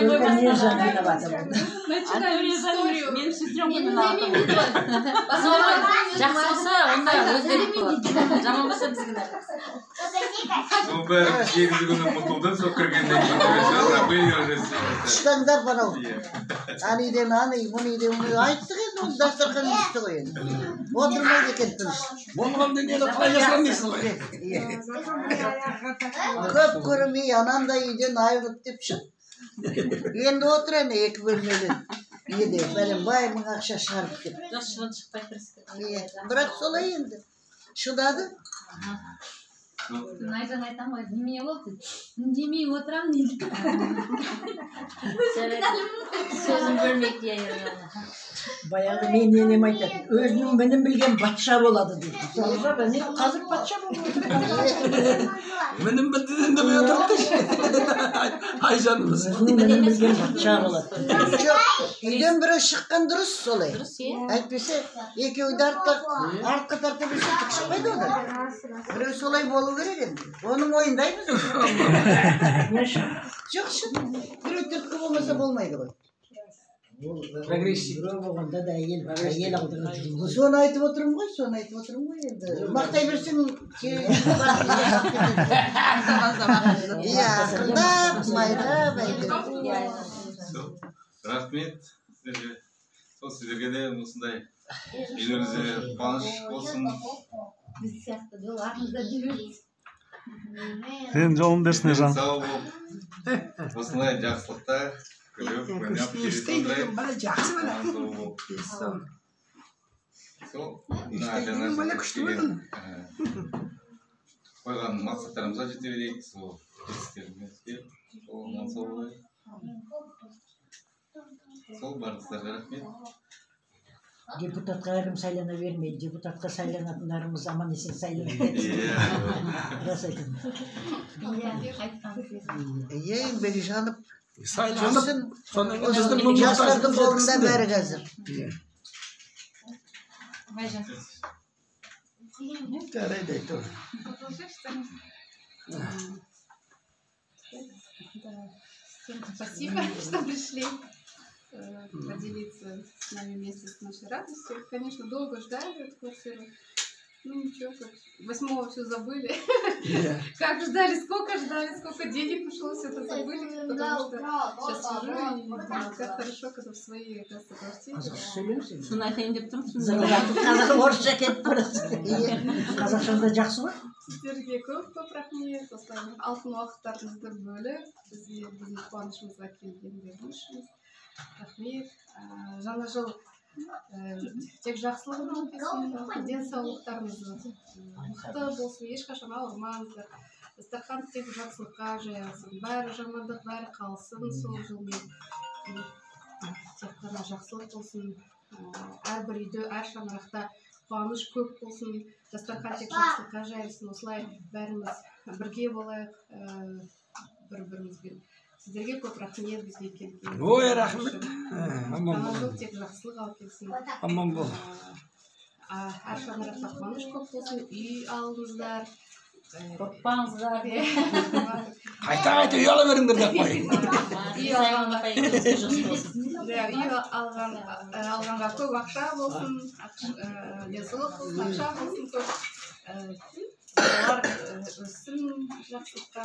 Только не жан виновата. Начинаем историю. Менің сестренкам виновата. Жақсы болса, онда өздері болады, жаман болса, біз кінәлі. Сол бәрі сегізі күні ұмытылды, сол кіргеннен кейін все забыли уже все. Тыштаңдап анау. Иә. Ана үйден ана үй, мына үйден мына үй. Айттық енді, оны дастархан үсті ғой енді. Отырмайды екен тыныш. Болған дүниені қалай жасырамын дейсіз ғой. Иә. Көп көрмей анандай үйден айырылып деп шық. Енді отыр әне екі бөлмелі неде, бәленбай мың ақша шығарып деп. Жоқ, шыбын шықпай тырысты. Иә. Бірақ солай енді. Шыдады. Мен Айжан айтамын ғой, немене болды дейді. Үндемей отырамын дейді. Сөзін бөлмейді, иә. Баяғы мен енем айтатын, өзінің мінін білген патша болады дейді. Мысалға, міне қазір патша болып отыр. Мінін білді демей отырыпты Айжанымыз. Өзінің мінін білген патша болады. Жоқ, үйден біреу шыққан дұрыс солай. Дұрыс, иә. Әйтпесе екеуі де артқа тарта берсе, түк шықпайды одан. Біреу солай болу керек енді. Оның ойындаймыз. Жоқ, шын. Біреу түрткі болмаса, болмайды ғой. Ол біреу болғанда да әйел алдына жүру. Соны айтып отырмын ғой, соны айтып отырмын ғой енді. Мақтай берсең, иә, ақырындап, майлап әйтеуір. Сол, рахмет сіздерге. Сол сіздерге де осындай үйлеріңізде қуаныш болсын. Біз сияқты жол артымызда жүреді. Сен жолын берсін, Ержан. Сау болып, осындай жақсылықта күліп ойнап кездесіп отырайық. Бала жақсы бала. Аман сау болып. Сол мына Істеген жаңа бала жылда күшті келген, болдың. Қойған мақсаттарымызға жете берейік, сол жетістіктерімізге, сол аман сау болайық. Сол барлықтарыңызға рахмет. Депутатқа әркім сайлана бермейді. Депутатқа сайланатындарымыз аман есен сайланып кетсін. Иә. Рас айтамын. Иә, айтқан. Иә, еңбегі жанып Сайланып, жүрсін. содан кейін біздің мұң Жастардың мұқтаждығын қолында жеткізсін. бәрі қазір. Айжан. Жарайды, әйтеуір. Продолжаешь, Таня? Да. Всем спасибо, что пришли поделиться с нами вместе с нашей радостью. Конечно, долго ждали эту квартиру. Ну ничего, как 8-го все забыли. Иә. Как ждали, сколько ждали, сколько денег ушло, все это забыли. Потому что сейчас сижу и думаю, как хорошо, когда в своей, оказывается, квартире. Қазақша сөйлеймісің. Соны айтайын деп тұрмын. Қазақ орысша кетіп барады. Қазақшаң да жақсы ғой. Сіздерге көп көп рахмет, осылай алтын уақыттарыңызды бөліп бізге, біздің қуанышымызға келгендеріңіз үшін рахмет. Жаңа жыл тек жақсылығын алып келсін, денсаулықтарыңыз мықты болсын, ешқашан ауырмаңыздар, дастархан тек жақсылыққа жайылсын, бәрі жамандық бәрі қалсын сол жылмен. Тек қана жақсылық болсын. Әрбір үйде, әр шаңырақта қуаныш көп болсын, дастархан тек жақсылыққа жайылсын, осылай бәріміз бірге болайық бір бірімізбен. Сіздерге көп рахмет бізге келген. Ой, рахмет. Аман Жаңа бол. жыл тек жақсылық алып келсін. Аман бол. Әр шаңырақта қуаныш көп болсын, үй алыңыздар. Қорықпаңыздар. Қайта қайта үй ала беріңдер деп қой. Үй алғанға Болсын. Иә, үй алғанға көп ақша болсын, денсаулық болсын, ақша болсын көп. Балалар өссін жақсылыққа,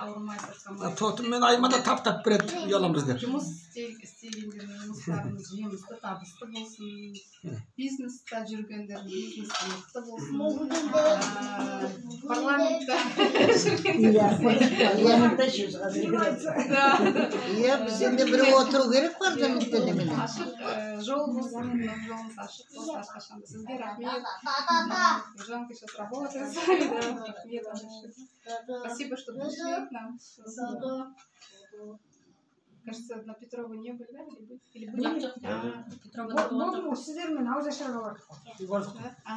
ауырмай, сырқамай. Тотым мен Айма да таптап береді үй аламыз деп. Жұмыс істегендердің жұмыстарыңыз жемісті, табысты болсын. Бизнеста жүргендердің бизнесі мықты болсын. Парламентта жүргендер. Иә, парламентте сөз қазір. Да. Иә, бізден де біреу отыру керек парламентте немене. Ашық жол болсын, жолыңыз ашық болсын әрқашан да. Сізге рахмет. Жанка сейчас работает с вами, да. Рахмет вам большое. Спасибо, что пришли к нам. Кажется, на Петрова не были, да? Или были? Или были? Жоқ, жоқ. А, Петровада болған жоқ. Болды, сіздермен ауызашарға бардық. Да? А,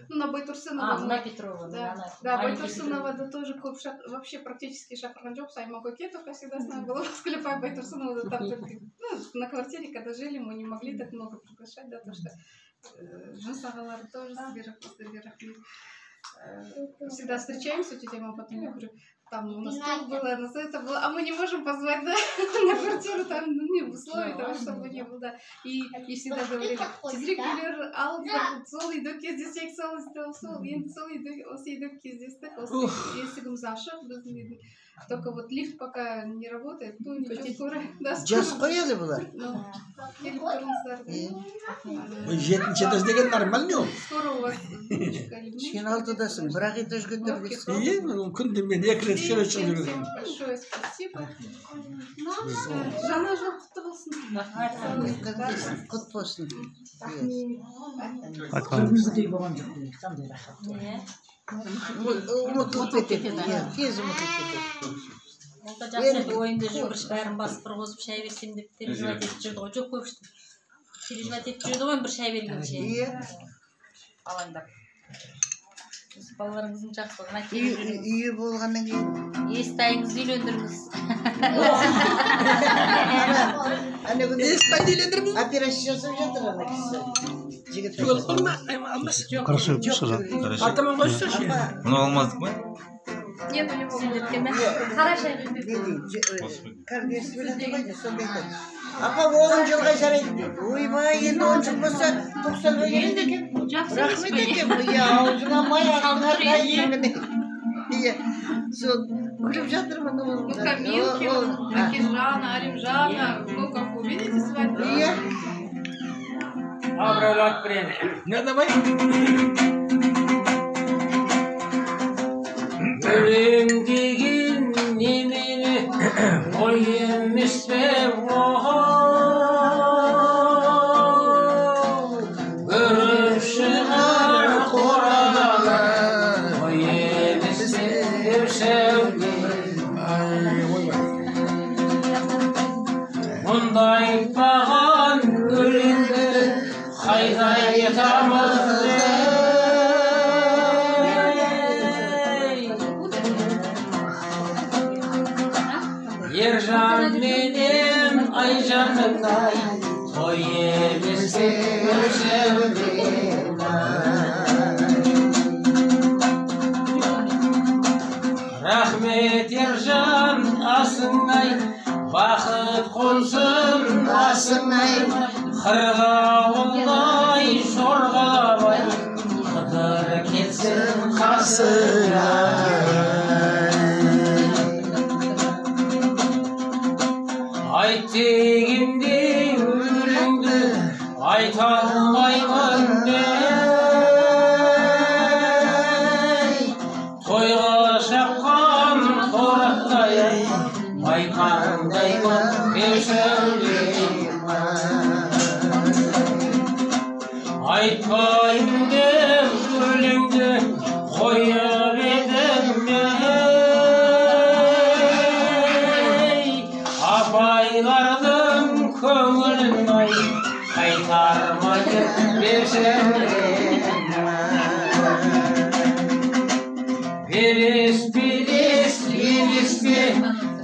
ну, на Байтурсынова. А, мына Петрова. Да, ана да, маленький. Байтурсынова да тоже көп вообще практически шақырған жоқпыз. Айма көке только всегда с нами была. Склепай Байтурсынова, да, там только, ну, на квартире, когда жили, мы не могли так много приглашать, да, то что жұмыс ағалары тоже, сіздерге рахмет. Всегда встречаемся, тетя Мама, потом я говорю, Там у нас стол было, у нас это было, а мы не можем позвать, да, на квартиру, там, ну, не в условии того, чтобы не было, да. И всегда говорили, тезірек үйлер алыңыздар, сол үйде кездесек, сол, сол, енді сол үйде, осы үйде кездестік, осы есігіміз ашық біздің үйдің. Только вот лифт пока не работает, ну ничего, скоро, да, Жас скоро. қой әлі бұлар. Ну, келіп тұрыңыздар. Ой, жетінші этаж деген нормальный ол. Скоро у вас внучка или внучка. Сен алтыдасың, бір-ақ этаж көтерілесің. Иә, күнде мен екі рет, үш рет Всем, шығып всем жүрген. большое спасибо. Жаңа жыл құтты болсын. Құт болсын. Бүгінгідей болған жоқ деген, қандай рахат. Ұмытылып кетеді. Иә, тез ұмытылып кетеді. Ол да жақсы еді, ойында жүр, бір бәрін басып бір қосып шай берсем деп переживать етіп жүрді ғой. Жоқ, көп іштім. Переживать етіп жүрді ғой, бір шай бергенше. Иә. Алаңдап. Өз балаларыңыздың жақсылығына Үй келіп жүріңіз. Үйі болғаннан кейін Естайыңызды үйлендіріңіз. Ана күні Естайды үйлендірмін. Операция жасап жатыр ана кісі. Жігіт. Түгел қойма, алмас. Қараша өтіп. Артаман қойсайшы. Мынау алмаздық па? Нет, у него Сүндетке ме? Қара шай құйып Не дейді? Кардиосы біледі ғой, сонда айтады. Апа, 10 жылға жарайды дейді. Ойбай, енді 10 жыл болса, 90-ға келеді екен. Жақсы. Рахмет екен. Иә, аузыңа май, астыңа тай міне. Иә, сол күліп жатырмын. Ну, Камилки, Акижана, Алимжана, внуков увидите свадьбу? Иә. Абыройлы айтып берейін. Не, давай. Өлең деген немене, ой емес пе ол? Үріп шығар қорадан, ой емес пе деп сәуле. Ай, ойбай. Мұнда айтпаған өлеңді қайда айтамыз ей? Ержан менен Айжанның ай той емес пе өлшеуде? Рахмет, Ержан, асыңай, бақыт қонсын басыңай, қырғауылдай жорғалап, Қыдыр келсін қасыңа. Айт дегенде өлеңді айта алмаймын ей, тойға шапқан торақтай байқаңдаймын бесәулем. Айтпайын деп өлеңді қойып едім ей, апайлардың көңілін ай қайтармайын бесәулем. Белес, белес емес пе,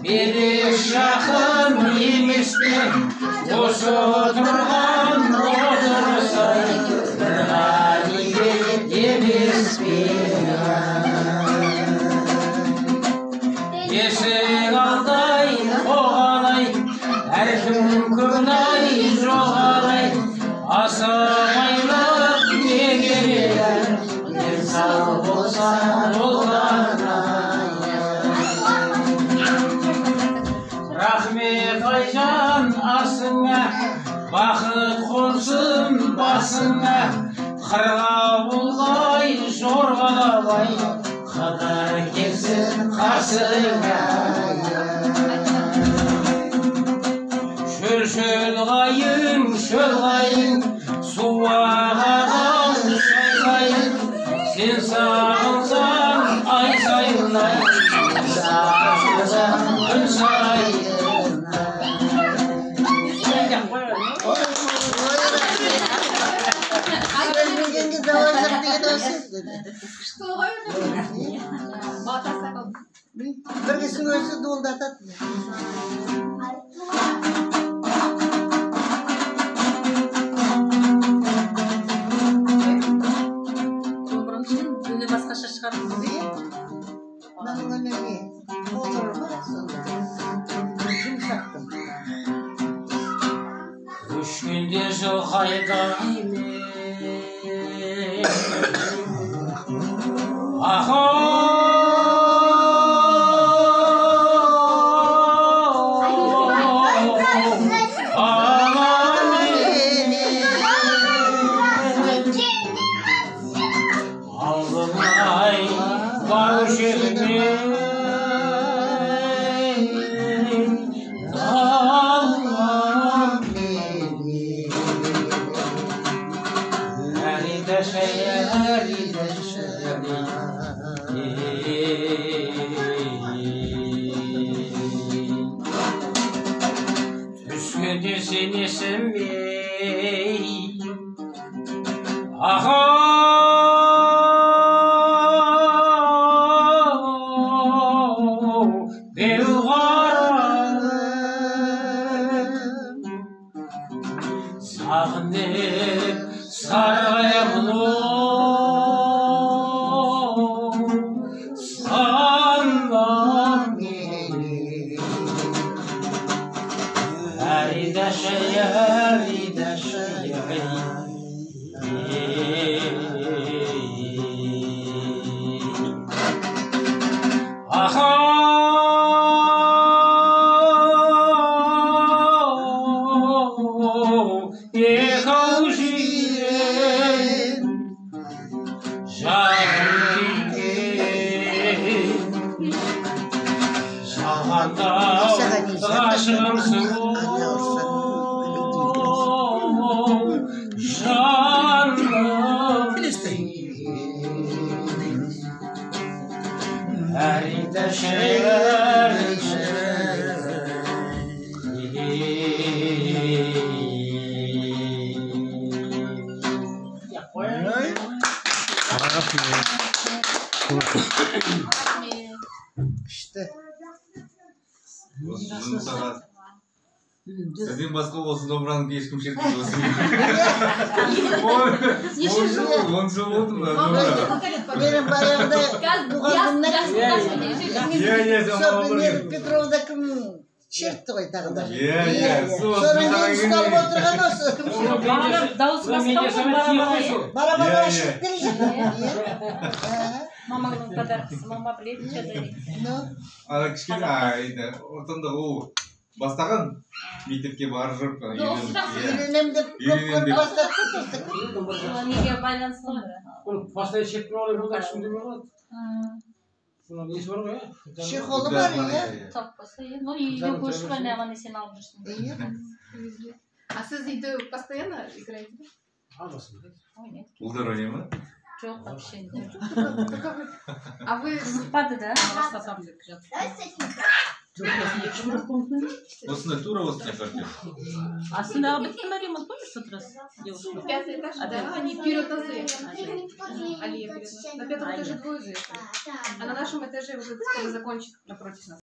белес жақын емес пе, осы отырған отырысай бір ғанибет емес пе? Есік алдай қоғалай, әркімнің көңілі ай жоғалай, аса байлық не керек, денсаулық болса болғаны. Рахмет, Айжан, асыңа, бақыт қонсын басыңа, қырғауылдай жорғалай Қыдыр келсін қасыңа. Шөл, шөл қайың, шөл қайың, су ағаған сай қайың, сен сағынсаң ай сайын ай, сағынсаң күн сайын. Сөз білгенге дауа жоқ деген осы еді. Күшті ғой. Бата сақал. Бір кісінің өзі дуылдатады. Домбыраның үні басқаша шығар. Мынаның үні не? Түскенде жыл қайдаймен. Алдымай барушы едім далам менің. Түскенде сенесің бе? Ахау, бел қарағым, сағынып сарғаямын оу, санам менің. Әридашы, әридашы, Ахау, екі жирен жарым күйген жалғанда ғашығымсың оу, жаным. Әридашы, әридашы. Рахмет. Күшті. Осы мысалға сізден басқа осы домбыраны ешкім шертпейді осы. 10 жыл, 10 жыл болды мына домбыра. Менің баяғыда туған күннен Иә, иә, сол Нерв Петровна кім шертті ғой тағы да. Иә, иә, сол. Содан кейін ұсталып отырған осы. Бағана дауысы басқа ғой, барабан, иә? Барабан Иә, ашып иә. келе жатыр. Иә. Мамаңның подаркасы, мама біледі, что дарить. Ну, Ана кішкене, а, енді ортаңда ол бастаған мектепке барып жүріп ана Ну, осы жақсы. үйреніп, иә. Үйренем деп көп Үйренем көріп деп. бастады осы. Ол неге байланысты ғой? Оны постоянно шертіп алып ол да түсіндірмей қалады. Бұның несі бар ғой, иә? Чехолы бар, иә. Таппаса, иә. Ну, үйге көшіп, әне аман есен алып жүрсің. Иә. А сіз үйде постоянно играете, да? Арасында. Ойнайды. Ұлдар ойнай ма? Жоқ, вообще не. Только вы. А вы Қызықпады да? Бастасам деп жатыр. Осындай, тура осындай квартира. Астындағы бітті ма ремонт, помнишь, тот раз девушка? Пятый этаж, да, они вперед нас заехали. Алия вперед нас. На пятом этаже двое заехали. А на нашем этаже уже скоро закончит напротив нас.